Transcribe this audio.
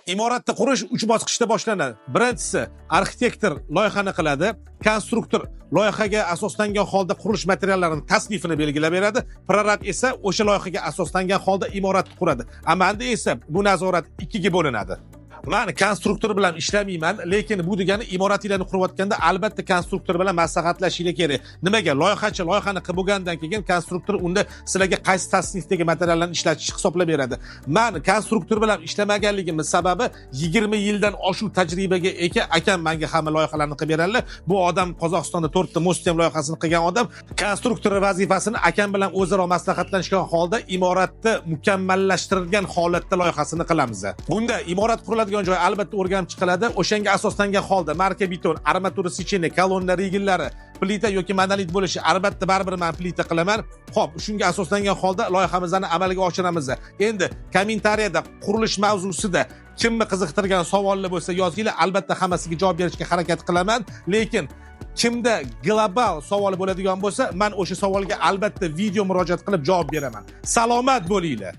Imoratni qurish uch bosqichda boshlanadi. Birinchisi, arxitektor loyihani qiladi, konstruktor loyihaga asoslangan holda qurilish materiallarini tasnifini belgilab beradi, prorab esa o'sha loyihaga asoslangan holda imoratni quradi. Manda esa bu nazorat ikkiga bo'linadi. Man konstruktor bilan ishlamayman, lekin bu degani imoratinglarni qurayotganda albatta konstruktor bilan maslahatlashinglar kerak. Nimaga? Loyihachi loyihani qilib bo'lgandan keyin konstruktor unda sizlarga qaysi tasnifdagi materiallarni ishlatishni hisoblab beradi. Man konstruktor bilan ishlamaganligimning sababi 20 yildan oshiq tajribaga ega akam menga hamma loyihalarni qilib beradilar. Bu odam Qozog'istonda 4 ta Mostem loyihasini qilgan odam. Konstruktor vazifasini akam bilan o'zaro maslahatlashgan holda imoratni mukammallashtirilgan holatda loyihasini qilamiz. Bunda imorat quriladigan joy albatta o'rganib chiqiladi. O'shanga asoslangan holda marka beton, armatura сечение, kolonna rigellari, plita yoki monolit bo'lishi, albatta baribir men plita qilaman. Xo'p, shunga asoslangan holda loyihamizni amalga oshiramiz. Endi kommentariyada qurilish mavzusida kimni qiziqtirgan savollar bo'lsa yozinglar, albatta hammasiga javob berishga harakat qilaman. Lekin kimda global savol bo'ladigan bo'lsa, men o'sha savolga albatta video murojaat qilib javob beraman. Salomat bo'linglar.